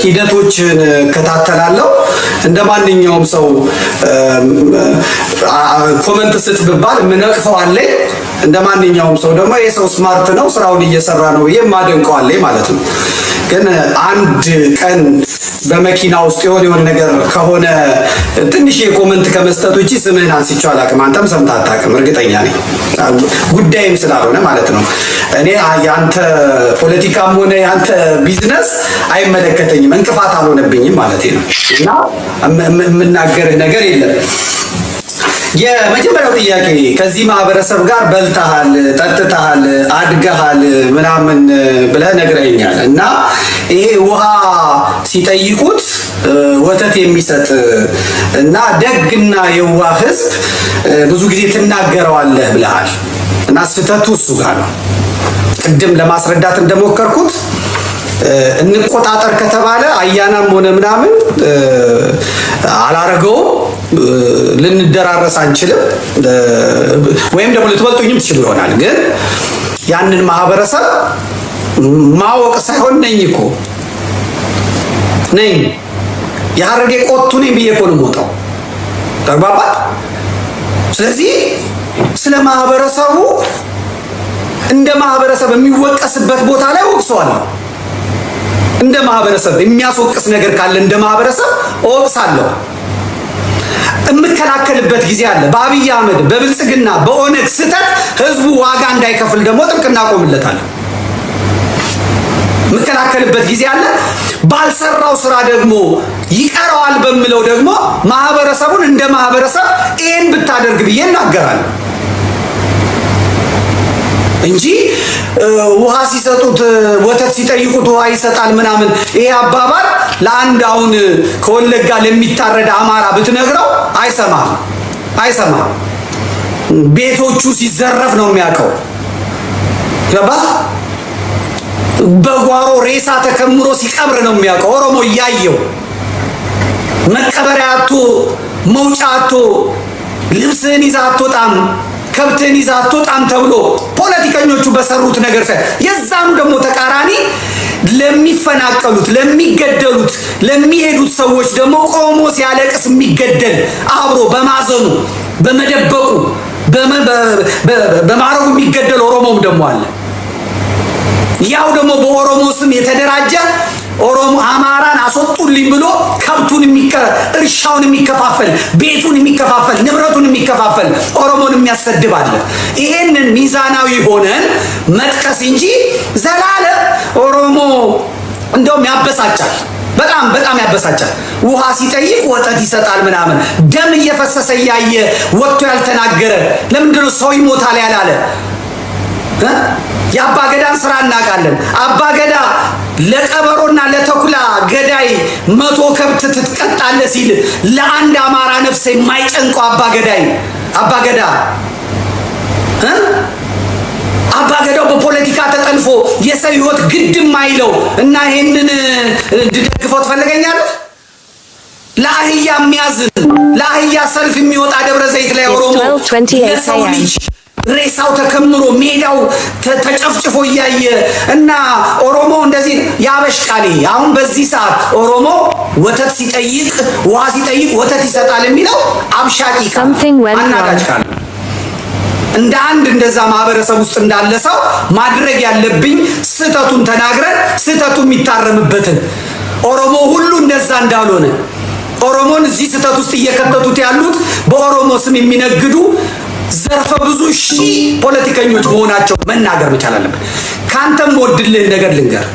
ሂደቶችን እከታተላለሁ። እንደ ማንኛውም ሰው comment ስጥ ብባል ምነቅፈው አለኝ። እንደ ማንኛውም ሰው ደግሞ ይህ ሰው smart ነው፣ ስራውን እየሰራ ነው ብዬ የማደንቀው አለኝ ማለት ነው። ግን አንድ ቀን በመኪና ውስጥ የሆነ የሆነ ነገር ከሆነ ትንሽ የ comment ከመስጠት ውጭ ስምህን አንስቼው አላውቅም። አንተም ሰምተህ አታውቅም፣ እርግጠኛ ነኝ። ጉዳይም ስላልሆነ ማለት ነው። እኔ የአንተ ፖለቲካም ሆነ የአንተ ቢዝነስ አይመለከተኝም፣ እንቅፋት አልሆነብኝም ማለት ነው እና የምናገርህ ነገር የለም። የመጀመሪያው ጥያቄ ከዚህ ማህበረሰብ ጋር በልተሃል፣ ጠጥተሃል፣ አድገሃል ምናምን ብለህ ነግረኸኛል እና ይሄ ውሃ ሲጠይቁት ወተት የሚሰጥ እና ደግና የዋህ ህዝብ ብዙ ጊዜ ትናገረዋለህ ብለሃል እና ስህተቱ እሱ ጋር ነው። ቅድም ለማስረዳት እንደሞከርኩት እንቆጣጠር ከተባለ አያናም ሆነ ምናምን አላረገውም፣ ልንደራረስ አንችልም። ወይም ደግሞ ልትበልጡኝም ትችሉ ይሆናል። ግን ያንን ማህበረሰብ ማወቅ ሳይሆን ነኝ እኮ ነኝ፣ የሀረርጌ ቆቱ ነኝ ብዬ እኮ ነው የምወጣው። ተግባባል። ስለዚህ ስለ ማህበረሰቡ እንደ ማህበረሰብ የሚወቀስበት ቦታ ላይ ወቅሰዋለሁ። እንደ ማህበረሰብ የሚያስወቅስ ነገር ካለ እንደ ማህበረሰብ እወቅሳለሁ። የምከላከልበት ጊዜ አለ። በአብይ አህመድ፣ በብልጽግና፣ በኦነግ ስህተት ህዝቡ ዋጋ እንዳይከፍል ደግሞ ጥብቅና ቆምለታለሁ። የምከላከልበት ጊዜ አለ። ባልሰራው ስራ ደግሞ ይቀረዋል በምለው ደግሞ ማህበረሰቡን እንደ ማህበረሰብ ይሄን ብታደርግ ብዬ እናገራለሁ እንጂ ውሃ ሲሰጡት ወተት፣ ሲጠይቁት ውሃ ይሰጣል ምናምን፣ ይሄ አባባል ለአንድ አሁን ከወለጋ ለሚታረድ አማራ ብትነግረው አይሰማም፣ አይሰማም። ቤቶቹ ሲዘረፍ ነው የሚያውቀው። ገባ? በጓሮ ሬሳ ተከምሮ ሲቀብር ነው የሚያውቀው። ኦሮሞ እያየው መቀበሪያ አጥቶ፣ መውጫ አጥቶ፣ ልብስህን ይዘህ አትወጣም፣ ከብትህን ይዘህ አትወጣም ተብሎ ፖለቲከኞቹ በሰሩት ነገር የዛኑ ደግሞ ተቃራኒ ለሚፈናቀሉት፣ ለሚገደሉት፣ ለሚሄዱት ሰዎች ደግሞ ቆሞ ሲያለቅስ የሚገደል፣ አብሮ በማዘኑ፣ በመደበቁ፣ በማረጉ የሚገደል ኦሮሞም ደግሞ አለ። ያው ደግሞ በኦሮሞ ስም የተደራጀ፣ ኦሮሞ አማራን አስወጡልኝ ብሎ ከብቱን፣ እርሻውን የሚከፋፈል፣ ቤቱን የሚከፋፈል፣ ንብረቱን የሚከፋፈል፣ ኦሮሞን የሚያሰድብ አለ። ይሄንን ሚዛናዊ ሆነን መጥቀስ እንጂ ዘላለም ኦሮሞ እንደውም ያበሳጫል። በጣም በጣም ያበሳጫል። ውሃ ሲጠይቅ ወተት ይሰጣል ምናምን፣ ደም እየፈሰሰ እያየ ወጥቶ ያልተናገረ ለምንድነው? ሰው ይሞታል ያላለ? የአባገዳን ስራ እናውቃለን። አባገዳ ለቀበሮና ለተኩላ ገዳይ 100 ከብት ትቀጣለህ ሲል ለአንድ አማራ ነፍስ የማይጨንቀው አባገዳይ፣ አባገዳ፣ አባገዳው በፖለቲካ ተጠልፎ የሰው ህይወት ግድ የማይለው እና ይሄንን እንድደግፈው ትፈልገኛለህ? ለአህያ የሚያዝን፣ ለአህያ ሰልፍ የሚወጣ ደብረ ዘይት ላይ ኦሮሞ ለሰው ልጅ ሬሳው ተከምሮ ሜዳው ተጨፍጭፎ እያየ እና ኦሮሞ እንደዚህ ያበሽቃል። አሁን በዚህ ሰዓት ኦሮሞ ወተት ሲጠይቅ፣ ውሃ ሲጠይቅ ወተት ይሰጣል የሚለው አብሻቂ ቃል፣ አናዳጅ ቃል። እንደ አንድ እንደዛ ማህበረሰብ ውስጥ እንዳለ ሰው ማድረግ ያለብኝ ስህተቱን ተናግረን ስህተቱ የሚታረምበትን፣ ኦሮሞ ሁሉ እንደዛ እንዳልሆነ፣ ኦሮሞን እዚህ ስህተት ውስጥ እየከተቱት ያሉት በኦሮሞ ስም የሚነግዱ ዘርፈ ብዙ ሺህ ፖለቲከኞች መሆናቸው መናገር መቻል አለብን። ከአንተም ወድልህ ነገር ልንገር፣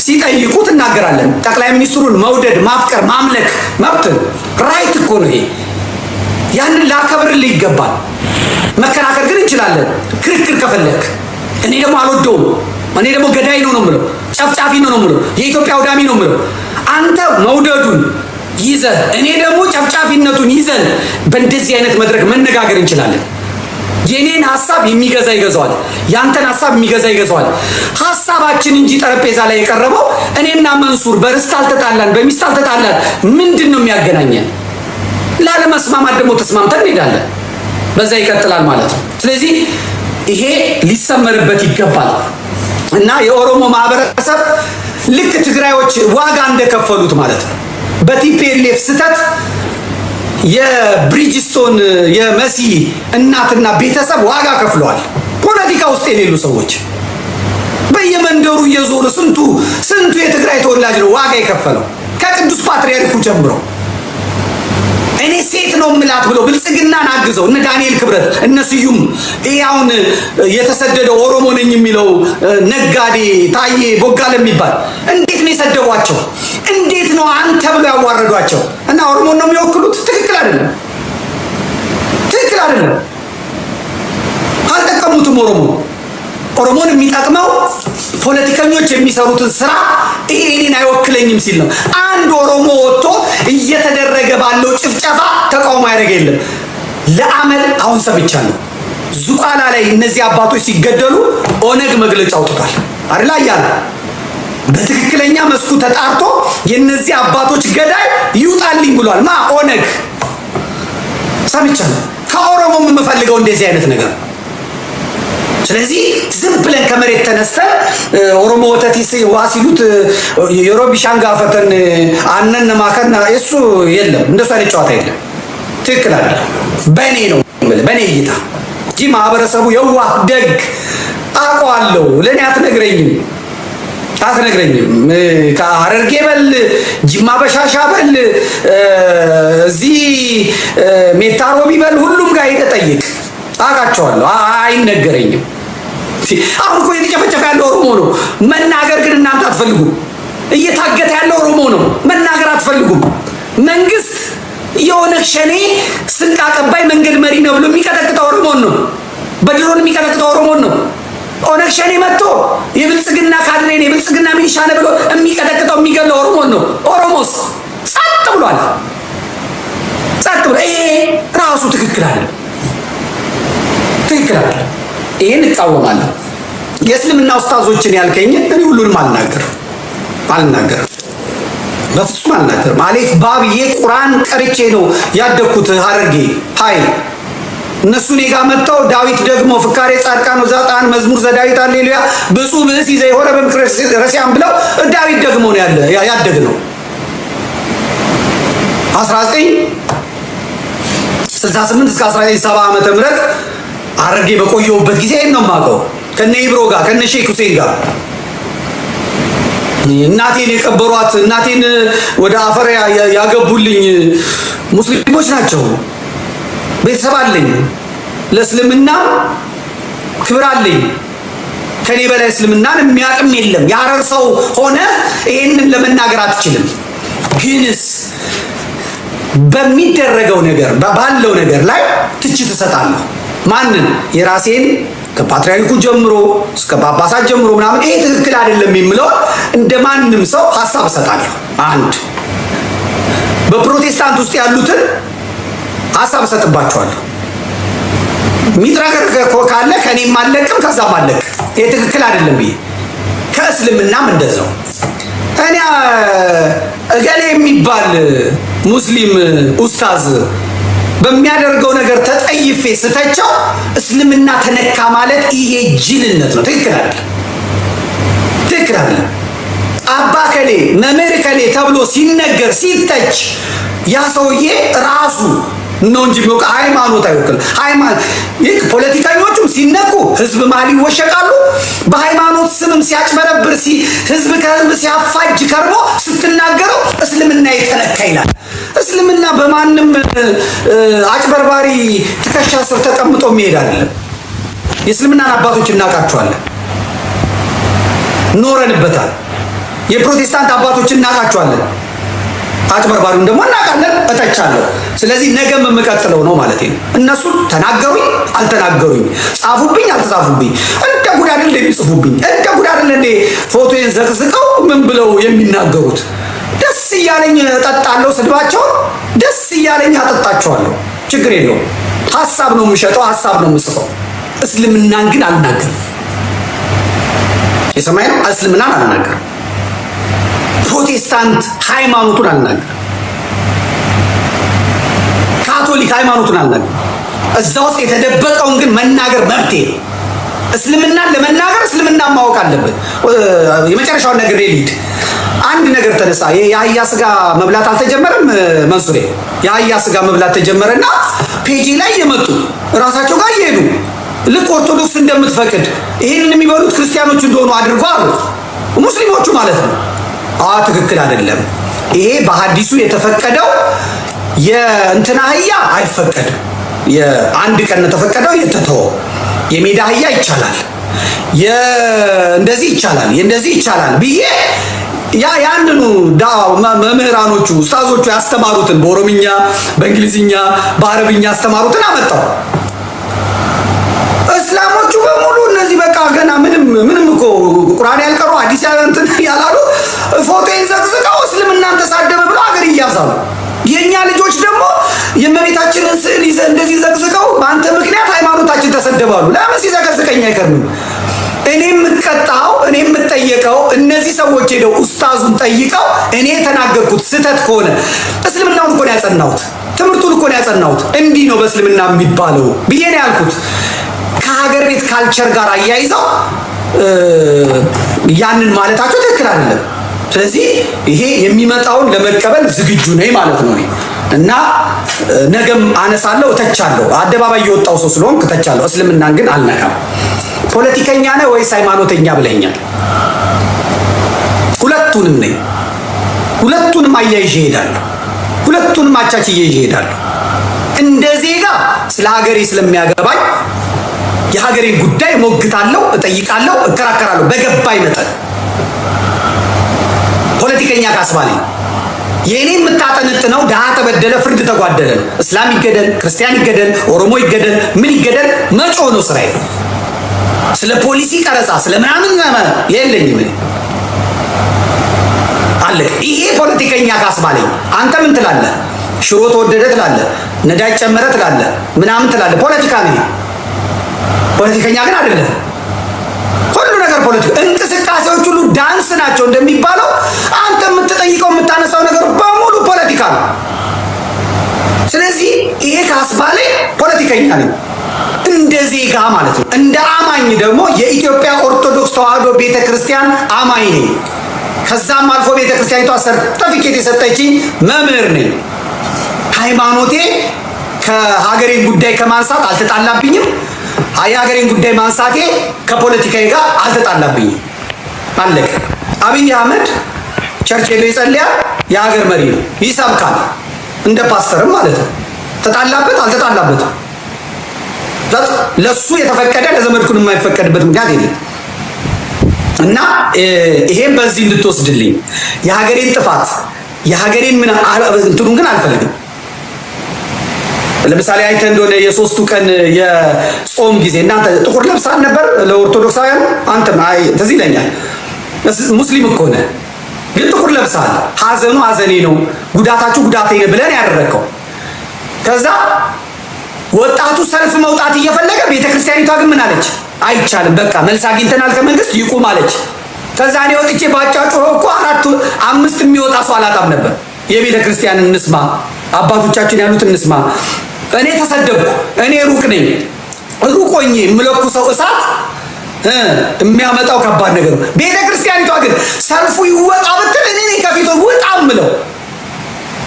ሲጠይቁ ትናገራለን። ጠቅላይ ሚኒስትሩን መውደድ፣ ማፍቀር፣ ማምለክ መብት right እኮ ነው ይሄ። ያንን ላከብርልህ ይገባል። መከራከር ግን እንችላለን። ክርክር ከፈለክ እኔ ደግሞ አልወደውም። እኔ ደግሞ ገዳይ ነው ነው የምለው፣ ጨፍጫፊ ነው ነው የምለው፣ የኢትዮጵያ አውዳሚ ነው የምለው። አንተ መውደዱን ይዘህ እኔ ደግሞ ጨፍጫፊነቱን ይዘን በእንደዚህ አይነት መድረክ መነጋገር እንችላለን። የኔን ሀሳብ የሚገዛ ይገዛዋል፣ ያንተን ሀሳብ የሚገዛ ይገዛዋል። ሀሳባችን እንጂ ጠረጴዛ ላይ የቀረበው እኔና መንሱር በርስት አልተጣላን፣ በሚስት አልተጣላን። ምንድን ነው የሚያገናኘን? ላለመስማማት ደግሞ ተስማምተን እንሄዳለን። በዛ ይቀጥላል ማለት ነው። ስለዚህ ይሄ ሊሰመርበት ይገባል እና የኦሮሞ ማህበረሰብ ልክ ትግራዮች ዋጋ እንደከፈሉት ማለት ነው። በ TPLF ስህተት የብሪጅስቶን የመሲ እናትና ቤተሰብ ዋጋ ከፍለዋል። ፖለቲካ ውስጥ የሌሉ ሰዎች በየመንደሩ እየዞሩ ስንቱ ስንቱ የትግራይ ተወላጅ ነው ዋጋ የከፈለው፣ ከቅዱስ ፓትርያርኩ ጀምሮ። እኔ ሴት ነው ምላት ብሎ ብልጽግናን አግዘው እነ ዳንኤል ክብረት፣ እነ ስዩም፣ ይሄ አሁን የተሰደደው ኦሮሞ ነኝ የሚለው ነጋዴ ታዬ ቦጋለ የሚባል እንዴት ነው የሰደቧቸው? እንዴት ነው አንተ ብሎ ያዋረዷቸው? እና ኦሮሞን ነው የሚወክሉት? ትክክል አይደለም። ትክክል አይደለም። አልጠቀሙትም። ኦሮሞን የሚጠቅመው ፖለቲከኞች የሚሰሩትን ስራ ይሄ እኔን አይወክለኝም ሲል ነው። አንድ ኦሮሞ ወጥቶ እየተደረገ ባለው ጭፍጨፋ ተቃውሞ ያደረገ የለም። ለአመል አሁን ሰምቻለሁ። ዙቃላ ላይ እነዚህ አባቶች ሲገደሉ ኦነግ መግለጫ አውጥቷል አይደል? አያለ በትክክለኛ መስኩ ተጣርቶ የነዚህ አባቶች ገዳይ ይውጣልኝ ብሏል። ማ? ኦነግ። ሰምቻለሁ። ከኦሮሞም የምፈልገው እንደዚህ አይነት ነገር። ስለዚህ ዝም ብለን ከመሬት ተነስተን ኦሮሞ ወተት ውሃ ሲሉት yeroo bishaan gaafatan aannan ማከና እሱ የለም። እንደሱ አይነት ጨዋታ የለም። ትክክል አይደለም። በእኔ ነው፣ በእኔ እይታ እንጂ ማህበረሰቡ የዋህ፣ ደግ አውቀዋለሁ። ለእኔ አትነግረኝም፣ አትነግረኝም። ከሀረርጌ በል፣ ጅማ በሻሻ በል፣ እዚህ ሜታሮቢ በል፣ ሁሉም ጋር ሄደህ ጠይቅ። አውቃቸዋለሁ። አይነገረኝም። አሁን እኮ እየተጨፈጨፈ ያለው ኦሮሞ ነው። መናገር ግን እናንተ አትፈልጉም። እየታገተ ያለው ኦሮሞ ነው። መናገር አትፈልጉም። መንግስት የኦነግ ሸኔ ስንቅ አቀባይ፣ መንገድ መሪ ነው ብሎ የሚቀጠቅጠው ኦሮሞን ነው። በድሮን የሚቀጠቅጠው ኦሮሞን ነው። ኦነግ ሸኔ መጥቶ የብልጽግና ካድሬ ነው፣ የብልጽግና ሚሊሻ ነው ብሎ የሚቀጠቅጠው፣ የሚገለው ኦሮሞን ነው። ኦሮሞስ ጸጥ ብሏል። ጸጥ ብሎ ይሄ ራሱ ትክክል አይደለም። ትክክል አይደለም። ይሄን እቃወማለሁ። የእስልምና ኡስታዞችን ያልከኝ እኔ ሁሉንም አልናገርም አልናገርም፣ በፍጹም አልናገርም። አሌፍ ባብዬ ቁርአን ቀርቼ ነው ያደግኩት ሀረርጌ ሀይ እነሱ እኔ ጋር መጥተው ዳዊት ደግሞ ፍካሬ ጻድቃን ወዛጣን መዝሙር ዘዳዊት ሃሌሉያ ብፁዕ ብእሲ ዘይሆረ በምክረ ረሲያን ብለው ዳዊት ደግሞ ነው ያለ ያደግ ነው 1968 እስከ 1970 ዓመተ ምህረት ሀረርጌ በቆየሁበት ጊዜ ይሄን ነው የማውቀው። ከነ ኢብሮ ጋር ከነ ሼክ ሁሴን ጋር እናቴን የቀበሯት እናቴን ወደ አፈር ያገቡልኝ ሙስሊሞች ናቸው። ቤተሰብ አለኝ። ለእስልምና ክብር አለኝ። ከኔ በላይ እስልምናን የሚያቅም የለም። የሀረር ሰው ሆነ ይሄንን ለመናገር አትችልም። ግንስ በሚደረገው ነገር ባለው ነገር ላይ ትችት እሰጣለሁ። ማንን? የራሴን ከፓትርያርኩ ጀምሮ እስከ ጳጳሳት ጀምሮ ምናምን ይሄ ትክክል አይደለም የሚለውን እንደ ማንም ሰው ሀሳብ እሰጣለሁ። አንድ በፕሮቴስታንት ውስጥ ያሉትን ሀሳብ እሰጥባቸዋለሁ። ሚጥረከረክ ካለ ከኔም አለቅም ከዛም አለቅም። ይሄ ትክክል አይደለም ብዬ ከእስልምናም እንደዛው እኔ እገሌ የሚባል ሙስሊም ኡስታዝ በሚያደርገው ነገር ተጠይፌ ስተቸው እስልምና ተነካ ማለት ይሄ ጅልነት ነው። ትክክል አይደለም። ትክክል አይደለም። አባ ከሌ መምህር ከሌ ተብሎ ሲነገር ሲተች ያ ሰውዬ ራሱ ነው እንጂ የሚወቅ ሃይማኖት አይወክልም። ሃይማኖት ይህ ፖለቲከኞቹም ሲነኩ ህዝብ መሀል ይወሸቃሉ። በሃይማኖት ስምም ሲያጭበረብር ህዝብ ከህዝብ ሲያፋጅ ከርሞ ስትናገረው እስልምና የተነካ ይላል። እስልምና በማንም አጭበርባሪ ትከሻ ስር ተቀምጦ የሚሄድ አይደለም። የእስልምናን አባቶች እናውቃቸዋለን፣ ኖረንበታል። የፕሮቴስታንት አባቶች እናውቃቸዋለን። አጭበርባሪውን ደግሞ እናውቃለን፣ እተቻለሁ። ስለዚህ ነገም የምቀጥለው ነው ማለት ነው። እነሱ ተናገሩኝ አልተናገሩኝ፣ ጻፉብኝ አልተጻፉብኝ፣ እንደ ጉድ አይደል የሚጽፉብኝ፣ እንደ ጉድ አይደል እንደ ፎቶዬን ዘቅዝቀው ምን ብለው የሚናገሩት። ደስ እያለኝ እጠጣለሁ፣ ስድባቸውን ደስ እያለኝ አጠጣቸዋለሁ። ችግር የለውም። ሀሳብ ነው የምሸጠው፣ ሀሳብ ነው የምጽፈው። እስልምናን ግን አልናገርም። የሰማይን እስልምናን አልናገርም። ፕሮቴስታንት ሃይማኖቱን አልናገርም። ካቶሊክ ሃይማኖቱን አልናገርም። እዛ ውስጥ የተደበቀውን ግን መናገር መብቴ ነው። እስልምናን ለመናገር እስልምናን ማወቅ አለብን። የመጨረሻውን ነገር ልሂድ። አንድ ነገር ተነሳ። የአህያ ስጋ መብላት አልተጀመረም መንሱሬ? የአህያ ስጋ መብላት ተጀመረና ፔጄ ላይ የመጡ እራሳቸው ጋር እየሄዱ ልክ ኦርቶዶክስ እንደምትፈቅድ ይህንን የሚበሉት ክርስቲያኖች እንደሆኑ አድርጎ አሉ፣ ሙስሊሞቹ ማለት ነው። ትክክል አይደለም። ይሄ በሐዲሱ የተፈቀደው የእንትና አህያ አይፈቀድም። የአንድ ቀን ተፈቀደው የተተወው የሜዳ አህያ ይቻላል፣ እንደዚህ ይቻላል፣ እንደዚህ ይቻላል ብዬ ያንኑ መምህራኖቹ ኡስታዞቹ ያስተማሩትን በኦሮምኛ፣ በእንግሊዝኛ፣ በአረብኛ ያስተማሩትን አመጣው። እስላሞቹ በሙሉ እነዚህ በቃ ገና ምንም ምንም እኮ ቁርአን ያልቀሩ አዲስ እንትን ያላሉ ፎቶዬን ዘቅዝቀው እስልምናን ተሳደበ ብለው አገር እያዛሉ። የኛ ልጆች ደግሞ የእመቤታችንን ስዕል ይዘህ እንደዚህ ዘቅዝቀው በአንተ ምክንያት ሃይማኖታችን ተሰደባሉ። ለምን ሲዘቀዝቀኝ አይከርምም? እኔ የምቀጣው እኔ የምጠየቀው እነዚህ ሰዎች ሄደው ኡስታዙን ጠይቀው እኔ የተናገርኩት ስህተት ከሆነ እስልምናውን እኮ ነው ያጸናሁት፣ ትምህርቱን እኮ ነው ያጸናሁት። እንዲህ ነው በእስልምና የሚባለው ብዬ ነው ያልኩት። ከሀገር ቤት culture ጋር አያይዘው ያንን ማለታቸው ትክክል አይደለም። ስለዚህ ይሄ የሚመጣውን ለመቀበል ዝግጁ ነኝ ማለት ነው እና ነገም አነሳለሁ፣ እተቻለሁ። አደባባይ የወጣው ሰው ስለሆንክ እተቻለሁ። እስልምናን ግን አልነካም። ፖለቲከኛ ነህ ወይስ ሃይማኖተኛ ብለኛል። ሁለቱንም ነኝ። ሁለቱንም አያይዤ እሄዳለሁ። ሁለቱንም አቻችዬ እሄዳለሁ። እንደ ዜጋ ስለ ሀገሬ ስለሚያገባኝ የሀገሬን ጉዳይ ሞግታለሁ፣ እጠይቃለሁ፣ እከራከራለሁ በገባኝ መጠን። ፖለቲከኛ ካስባለኝ የእኔ የምታጠነጥነው ድሃ ተበደለ፣ ፍርድ ተጓደለ ነው። እስላም ይገደል፣ ክርስቲያን ይገደል፣ ኦሮሞ ይገደል፣ ምን ይገደል መጮህ ነው ስራዬ። ስለ ፖሊሲ ቀረጻ ስለ ምናምን የለኝም እኔ አለቀ። ይሄ ፖለቲከኛ ካስባለኝ አንተ ምን ትላለህ? ሽሮ ተወደደ ትላለህ፣ ነዳጅ ጨመረ ትላለህ፣ ምናምን ትላለህ። ፖለቲካ ነው። ፖለቲከኛ ግን አይደለም። ሁሉ ነገር ፖለቲካ፣ እንቅስቃሴዎች ሁሉ ዳንስ ናቸው እንደሚባለው አንተ የምትጠይቀው የምታነሳው ነገር በሙሉ ፖለቲካ ነው። ስለዚህ ይሄ ካስባለኝ ፖለቲከኛ ነኝ እንደ ዜጋ ማለት ነው። እንደ አማኝ ደግሞ የኢትዮጵያ ኦርቶዶክስ ተዋሕዶ ቤተ ክርስቲያን አማኝ ነኝ። ከዛም አልፎ ቤተ ክርስቲያኒቷ ሰርተፊኬት የሰጠችኝ መምህር ነኝ። ሃይማኖቴ ከሀገሬን ጉዳይ ከማንሳት አልተጣላብኝም። የሀገሬን ጉዳይ ማንሳቴ ከፖለቲካዬ ጋር አልተጣላብኝም። አለቀ። አብይ አህመድ church ሄዶ ይጸልያል። የሀገር መሪ ነው፣ ይሰብካል። እንደ ፓስተርም ማለት ነው። ተጣላበት አልተጣላበትም፣ ለሱ የተፈቀደ ለዘመድኩን የማይፈቀድበት ምክንያት የለም። እና ይሄን በዚህ እንድትወስድልኝ የሀገሬን ጥፋት የሀገሬን ምን እንትኑን ግን አልፈልግም። ለምሳሌ አይተህ እንደሆነ የሶስቱ ቀን የጾም ጊዜ እናንተ ጥቁር ለብሳል ነበር ለኦርቶዶክሳውያን። አንተም አይ ትዝ ይለኛል፣ ሙስሊም እኮ ነህ፣ ግን ጥቁር ለብሳል። ሀዘኑ ሀዘኔ ነው፣ ጉዳታችሁ ጉዳቴ ነው ብለን ያደረግከው። ከዛ ወጣቱ ሰልፍ መውጣት እየፈለገ ቤተክርስቲያኒቷ ግን ምን አለች? አይቻልም፣ በቃ መልስ አግኝተናል ከመንግስት ይቁም አለች። ከዛ እኔ ወጥቼ ባጫጩኸው እኮ አራት አምስት የሚወጣ ሰው አላጣም ነበር። የቤተ ክርስቲያን እንስማ፣ አባቶቻችን ያሉት እንስማ። እኔ ተሰደብኩ፣ እኔ ሩቅ ነኝ። ሩቅ ሆኜ የምለኩሰው እሳት የሚያመጣው ከባድ ነገር ነው። ቤተ ክርስቲያኒቷ ግን ሰልፉ ይወጣ ብትል እኔ ነኝ ከፊት ውጣ ምለው፣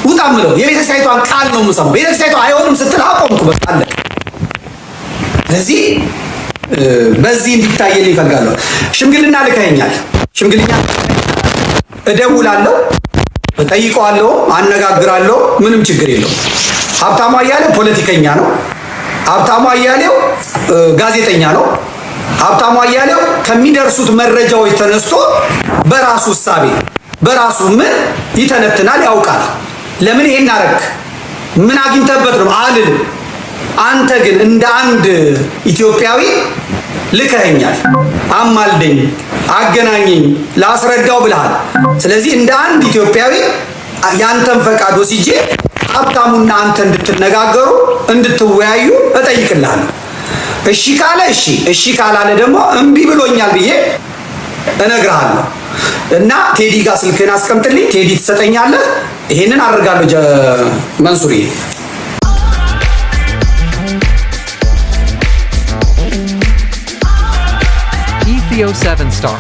ውጣ ምለው። የቤተ ክርስቲያኒቷን ቃል ነው የምሰማው። ቤተ ክርስቲያኒቷ አይሆንም ስትል አቆምኩ፣ በቃ አለቀ። ስለዚህ በዚህ እንዲታየልኝ እፈልጋለሁ። ሽምግልና ልከኸኛል። ሽምግልና እደውላለሁ፣ እጠይቀዋለሁ፣ አነጋግራለሁ። ምንም ችግር የለውም። ሀብታሙ አያሌው ፖለቲከኛ ነው። ሀብታሙ አያሌው ጋዜጠኛ ነው። ሀብታሙ አያሌው ከሚደርሱት መረጃዎች ተነስቶ በራሱ እሳቤ በራሱ ምን ይተነትናል፣ ያውቃል። ለምን ይሄን አረክ፣ ምን አግኝተበት ነው አልልም። አንተ ግን እንደ አንድ ኢትዮጵያዊ ልከኸኛል፣ አማልደኝ፣ አገናኘኝ፣ ላስረዳው ብለሃል። ስለዚህ እንደ አንድ ኢትዮጵያዊ ያንተን ፈቃድ ወስጄ ሀብታሙና አንተ እንድትነጋገሩ እንድትወያዩ እጠይቅልሃለሁ። እሺ ካለ እሺ፣ እሺ ካላለ ደግሞ እምቢ ብሎኛል ብዬ እነግርሃለሁ። እና ቴዲ ጋር ስልክህን አስቀምጥልኝ፣ ቴዲ ትሰጠኛለህ። ይሄንን አድርጋለሁ መንሱርዬ። Ethio 7 Star.